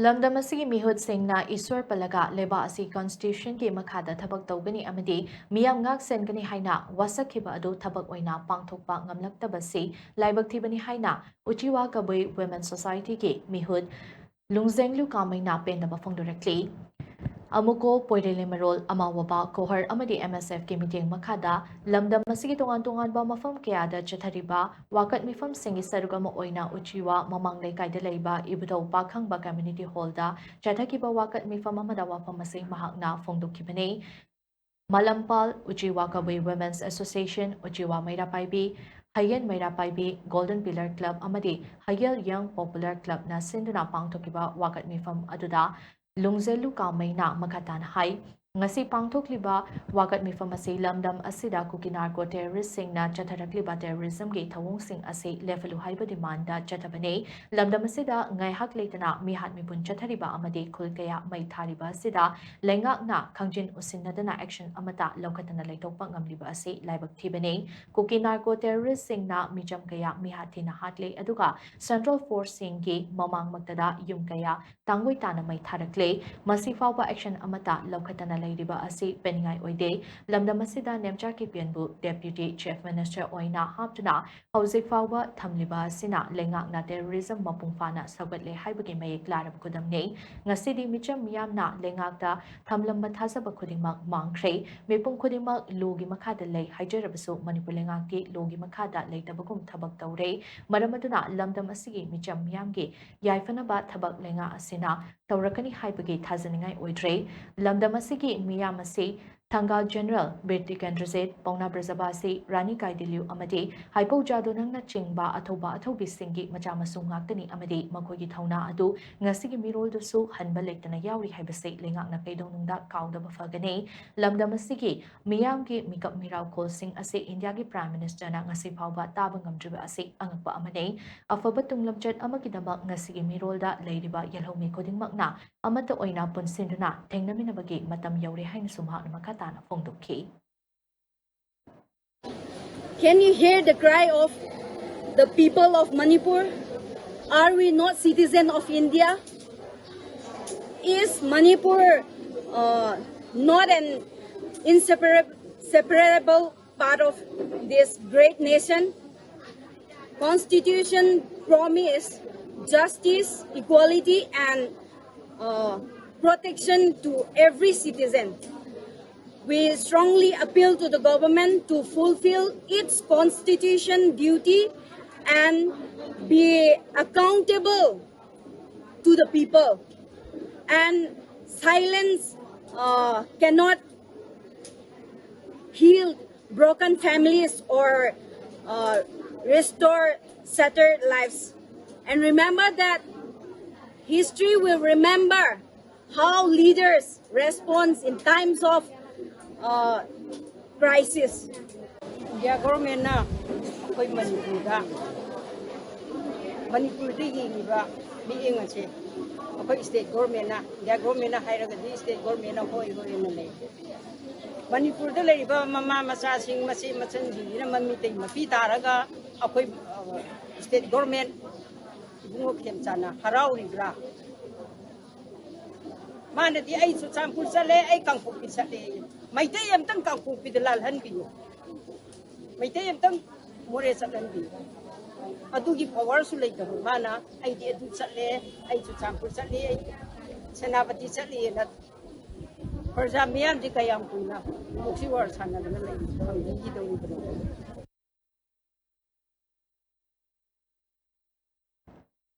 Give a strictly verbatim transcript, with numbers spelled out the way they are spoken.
ꯂꯝꯗꯝ ꯑꯁꯤꯒꯤ ꯃꯤꯍꯨꯠꯁꯤꯡꯅ ꯏꯁ꯭ꯋꯔ ꯄꯜꯂꯒ ꯂꯩꯕꯥꯛ ꯑꯁꯤ Constitutionꯒꯤ ꯃꯈꯥꯗ ꯊꯕꯛ ꯇꯧꯒꯅꯤ ꯑꯃꯗꯤ ꯃꯤꯌꯥꯝ ꯉꯥꯛ ꯁꯦꯟꯒꯅꯤ ꯍꯥꯏꯅ ꯋꯥꯁꯛꯈꯤꯕ ꯑꯗꯨ ꯊꯕꯛ ꯑꯣꯏꯅ ꯄꯥꯡꯊꯣꯛꯄ ꯉꯝꯂꯛꯇꯕꯁꯤ ꯂꯥꯏꯕꯛ ꯊꯤꯕꯅꯤ ꯍꯥꯏꯅ ꯎꯆꯤꯋꯥ ꯀꯕꯨꯏ Women Societyꯒꯤ ꯃꯤꯍꯨꯠ ꯂꯨꯡꯖꯦꯡꯂꯨ ꯀꯥꯃꯩꯅ ꯄꯦꯟꯗꯕ ꯐꯣꯡꯗꯣꯔꯛꯂꯤ꯫ ꯑꯃꯨꯀꯣ ꯄꯣꯏꯔꯩꯂꯩꯃꯔꯣꯜ ꯑꯃꯥꯋꯕ ꯀꯣꯍꯔ ꯑꯃꯗꯤ MSFꯀꯤ ꯃꯤꯠꯌꯦꯡ ꯃꯈꯥꯗ ꯂꯝꯗꯝ ꯑꯁꯤꯒꯤ ꯇꯣꯉꯥꯟ ꯇꯣꯉꯥꯟꯕ ꯃꯐꯝ ꯀꯌꯥꯗ ꯆꯠꯊꯔꯤꯕ ꯋꯥꯀꯠ ꯃꯤꯐꯝꯁꯤꯡꯒꯤ ꯁꯔꯨꯛ ꯑꯃ ꯑꯣꯏꯅ ꯎꯆꯤꯋꯥ ꯃꯃꯥꯡ ꯂꯩꯀꯥꯏꯗ ꯂꯩꯕ ꯏꯕꯨꯙꯧ ꯄꯥꯈꯪꯕ Community Hallꯗ ꯆꯠꯊꯈꯤꯕ ꯋꯥꯀꯠ ꯃꯤꯐꯝ ꯑꯃꯗ ꯋꯥꯐꯝ ꯑꯁꯤ ꯃꯍꯥꯛꯅ ꯐꯣꯡꯗꯣꯛꯈꯤꯕꯅꯤ꯫ ꯃꯥꯂꯝꯄꯥꯜ, ꯎꯆꯤꯋꯥ ꯀꯕꯨꯏ Women's Association, ꯎꯆꯤꯋꯥ ꯃꯩꯔꯥ ꯄꯥꯏꯕꯤ, ꯍꯌꯦꯟ ꯃꯩꯔꯥ ꯄꯥꯏꯕꯤ, Golden Pillar Club ꯑꯃꯗꯤ ꯍꯌꯦꯜ Young Popular Clubꯅ ꯁꯤꯟꯗꯨꯅ ꯄꯥꯡꯊꯣꯛꯈꯤꯕ ꯋꯥꯀꯠ ꯃꯤꯐꯝ ꯑꯗꯨꯗ ꯂꯨꯡꯖꯦꯂꯨ ꯀꯥꯃꯩꯅ ꯃꯈꯥ ꯇꯥꯅ ꯍꯥꯏ, ꯉꯁꯤ ꯄꯥꯡꯊꯣꯛꯂꯤꯕ ꯋꯥꯀꯠ ꯃꯤꯐꯝ ꯑꯁꯤ ꯂꯝꯗꯝ ꯑꯁꯤꯗ ꯀꯨꯀꯤ narco terroristꯁꯤꯡꯅ ꯆꯠꯊꯔꯛꯂꯤꯕ terrorismꯒꯤ ꯊꯧꯑꯣꯡꯁꯤꯡ ꯑꯁꯤ ꯂꯦꯞꯍꯜꯂꯨ ꯍꯥꯏꯕ demandꯗ ꯆꯠꯊꯕꯅꯤ꯫ ꯂꯝꯗꯝ ꯑꯁꯤꯗ ꯉꯥꯏꯍꯥꯛ ꯂꯩꯇꯅ ꯃꯤꯍꯥꯠ ꯃꯤꯄꯨꯟ ꯆꯠꯊꯔꯤꯕ ꯑꯃꯗꯤ ꯈꯨꯜ ꯀꯌꯥ ꯃꯩ ꯊꯥꯔꯤꯕ ꯑꯁꯤꯗ ꯂꯩꯉꯥꯛꯅ ꯈꯪꯖꯤꯟ ꯎꯁꯤꯟꯅꯗꯅ action ꯑꯃꯠꯇ ꯂꯧꯈꯠꯇꯅ ꯂꯩꯊꯣꯛꯄ ꯉꯝꯂꯤꯕ ꯑꯁꯤ ꯂꯥꯏꯕꯛ ꯊꯤꯕꯅꯤ꯫ ꯀꯨꯀꯤ narco terroristꯁꯤꯡꯅ ꯃꯤꯆꯝ ꯀꯌꯥ ꯃꯤꯍꯥꯠ ꯊꯤꯅ ꯍꯥꯠꯂꯦ, ꯑꯗꯨꯒ Central Forceꯁꯤꯡꯒꯤ ꯃꯃꯥꯡꯃꯛꯇꯗ ꯌꯨꯝ ꯀꯌꯥ ꯇꯥꯡꯒꯣꯏ ꯇꯥꯅ ꯃꯩ ꯊꯥꯔꯛꯂꯦ꯫ ꯃꯁꯤ ꯐꯥꯎꯕ action ꯑꯃꯠꯇ ꯂꯧꯈꯠꯇꯅ ꯂꯩꯔꯤꯕ ꯑꯁꯤ ꯄꯦꯟꯅꯤꯡꯉꯥꯏ ꯑꯣꯏꯗꯦ꯫ ꯂꯝꯗꯝ ꯑꯁꯤꯗ ꯅꯦꯝꯆꯥ ꯀꯤꯞꯒꯦꯟꯕꯨ Deputy Chief Minister ꯑꯣꯏꯅ ꯍꯥꯞꯇꯨꯅ ꯍꯧꯖꯤꯛ ꯐꯥꯎꯕ ꯊꯝꯂꯤꯕ ꯑꯁꯤꯅ ꯂꯩꯉꯥꯛꯅ terrorism ꯃꯄꯨꯡ ꯐꯥꯅ ꯁꯧꯒꯠꯂꯦ ꯍꯥꯏꯕꯒꯤ ꯃꯌꯦꯛ ꯂꯥꯔꯕ ꯈꯨꯗꯝꯅꯤ꯫ ꯉꯁꯤꯗꯤ ꯃꯤꯆꯝ ꯃꯤꯌꯥꯝꯅ ꯂꯩꯉꯥꯛꯇ ꯊꯝꯂꯝꯕ ꯊꯥꯖꯕ ꯈꯨꯗꯤꯡꯃꯛ ꯃꯥꯡꯈ꯭ꯔꯦ꯫ ꯃꯤꯄꯨꯝ ꯈꯨꯗꯤꯡꯃꯛ lawꯒꯤ ꯃꯈꯥꯗ ꯂꯩ ꯍꯥꯏꯖꯔꯕꯁꯨ ꯃꯅꯤꯄꯨꯔ ꯂꯩꯉꯥꯛꯇꯤ lawꯒꯤ ꯃꯈꯥꯗ ꯂꯩꯇꯕꯒꯨꯝ ꯊꯕꯛ ꯇꯧꯔꯦ꯫ ꯃꯔꯝ ꯑꯗꯨꯅ ꯂꯝꯗꯝ ꯑꯁꯤꯒꯤ ꯃꯤꯆꯝ ꯃꯤꯌꯥꯝꯒꯤ ꯌꯥꯏꯐꯅꯕ ꯊꯕꯛ ꯂꯩꯉꯥꯛ ꯑꯁꯤꯅ ꯇꯧꯔꯛꯀꯅꯤ ꯍꯥꯏꯕꯒꯤ ꯊꯥꯖꯅꯤꯡꯉꯥꯏ ꯑꯣꯏꯗ꯭ꯔꯦ꯫ ꯂꯝꯗꯝ ꯑꯁꯤꯒꯤ ꯃꯤꯌꯥꯝ ꯑꯁꯤ ꯊꯪꯒꯥꯜ ꯖꯦꯅꯔꯦꯜ ꯕꯤꯔ ꯇꯤꯀꯦꯟꯗ꯭ꯔꯖꯤꯠ, ꯄꯥꯎꯅꯥ ꯕ꯭ꯔꯖꯕꯥꯁꯤ, ꯔꯥꯅꯤ ꯒꯥꯏꯗꯤꯟꯂꯤꯌꯨ ꯑꯃꯗꯤ ꯍꯥꯏꯄꯧ ꯖꯥꯗꯣꯅꯪꯅ ꯆꯤꯡꯕ ꯑꯊꯧꯕ ꯑꯊꯧꯕꯤꯁꯤꯡꯒꯤ ꯃꯆꯥ ꯃꯁꯨ ꯉꯥꯛꯇꯅꯤ ꯑꯃꯗꯤ ꯃꯈꯣꯏꯒꯤ ꯊꯧꯅꯥ ꯑꯗꯨ ꯉꯁꯤꯒꯤ ꯃꯤꯔꯣꯜꯗꯁꯨ ꯍꯟꯕ ꯂꯩꯇꯅ ꯌꯥꯎꯔꯤ ꯍꯥꯏꯕꯁꯤ ꯂꯩꯉꯥꯛꯅ ꯀꯩꯗꯧꯅꯨꯡꯗ ꯀꯥꯎꯗꯕ ꯐꯒꯅꯤ꯫ ꯂꯝꯗꯝ ꯑꯁꯤꯒꯤ ꯃꯤꯌꯥꯝꯒꯤ ꯃꯤꯀꯞ ꯃꯤꯔꯥꯎꯈꯣꯜꯁꯤꯡ ꯑꯁꯤ ꯏꯟꯗꯤꯌꯥꯒꯤ Prime Ministerꯅ ꯉꯁꯤ ꯐꯥꯎꯕ ꯇꯥꯕ ꯉꯝꯗ꯭ꯔꯤꯕ ꯑꯁꯤ ꯑꯉꯛꯄ ꯑꯃꯅꯤ꯫ ꯑꯐꯕ ꯇꯨꯡꯂꯝꯆꯠ ꯑꯃꯒꯤꯗꯃꯛ ꯉꯁꯤꯒꯤ ꯃꯤꯔꯣꯜꯗ ꯂꯩꯔꯤꯕ ꯌꯦꯜꯍꯧꯃꯤ ꯈꯨꯗꯤꯡꯃꯛꯅ ꯑꯃꯠꯇ ꯑꯣꯏꯅ ꯄꯨꯟꯁꯤꯟꯗꯨꯅ ꯊꯦꯡꯅꯃꯤꯟꯅꯕꯒꯤ ꯃꯇꯝ ꯌꯧꯔꯦ ꯍꯥꯏꯅꯁꯨ ꯃꯍꯥꯛꯅ ꯃꯈꯥ ꯇꯥꯅ ꯐꯣꯡꯗꯣꯛꯈꯤ꯫ Can you hear the cry of the people of Manipur? Are we not citizen of India? Is Manipur uh, not an inseparable separable part of this great nation? Constitution promise justice, equality, and uh, protection to every citizen. We strongly appeal to the government to fulfill its constitution duty and be accountable to the people. And silence uh, cannot heal broken families or uh, restore shattered lives. And remember that history will remember how leaders respond in times of uh, crisis. India ꯒꯣꯔꯃꯦꯟꯅ ꯑꯩꯈꯣꯏ ꯃꯅꯤꯄꯨꯔꯗ ꯃꯅꯤꯄꯨꯔꯗ ꯌꯦꯡꯉꯤꯕ ꯃꯤꯠꯌꯦꯡ ꯑꯁꯦ ꯑꯩꯈꯣꯏ state ꯒꯣꯔꯃꯦꯟꯅ, India ꯒꯣꯔꯃꯦꯟꯅ ꯍꯥꯏꯔꯒꯗꯤ ꯁ꯭ꯇꯦꯠ ꯒꯣꯔꯃꯦꯟꯅ ꯍꯣꯏ ꯍꯣꯏꯅ ꯂꯩ꯫ ꯃꯅꯤꯄꯨꯔꯗ ꯂꯩꯔꯤꯕ ꯃꯃꯥ ꯃꯆꯥꯁꯤꯡ, ꯃꯆꯦ ꯃꯆꯟꯁꯤꯡꯁꯤꯅ ꯃꯃꯤꯇꯩ ꯃꯄꯤ ꯇꯥꯔꯒ ꯑꯩꯈꯣꯏ ꯁ꯭ꯇꯦꯠ ꯒꯣꯔꯃꯦꯟ ꯏꯕꯨꯡꯉꯣ ꯈꯦꯝꯆꯥꯟꯅ ꯍꯔꯥꯎꯔꯤꯕ꯭ꯔꯥ? ꯃꯥꯅꯗꯤ ꯑꯩ ꯆꯨꯔꯆꯥꯟꯄꯨꯔ ꯆꯠꯂꯦ, ꯑꯩ ꯀꯥꯡꯄꯣꯛꯄꯤ ꯆꯠꯂꯦ꯫ ꯃꯩꯇꯩ ꯑꯝꯇꯪ ꯀꯥꯡꯄꯣꯛꯄꯤꯗ ꯂꯥꯜꯍꯟꯕꯤꯌꯨ, ꯃꯩꯇꯩ ꯑꯝꯇꯪ ꯃꯣꯔꯦ ꯆꯠꯍꯟꯕꯤꯌꯨ꯫ ꯑꯗꯨꯒꯤ ꯄꯋꯥꯔꯁꯨ ꯂꯩꯇꯕ ꯃꯥꯅ ꯑꯩꯗꯤ ꯑꯗꯨ ꯆꯠꯂꯦ, ꯑꯩ ꯆꯨꯔꯆꯥꯟꯄꯨꯔ ꯆꯠꯂꯦ, ꯑꯩ ꯁꯦꯅꯥꯄꯇꯤ ꯆꯠꯂꯦꯅ ꯄ꯭ꯔꯖꯥ ꯃꯤꯌꯥꯝꯁꯤ ꯀꯌꯥꯝ ꯀꯨꯏꯅ ꯄ꯭ꯔꯣꯛꯁꯤ ꯋꯥꯔ ꯁꯥꯟꯅꯗꯅ ꯂꯩꯕꯤꯒꯗꯧꯔꯤꯕꯅꯣ?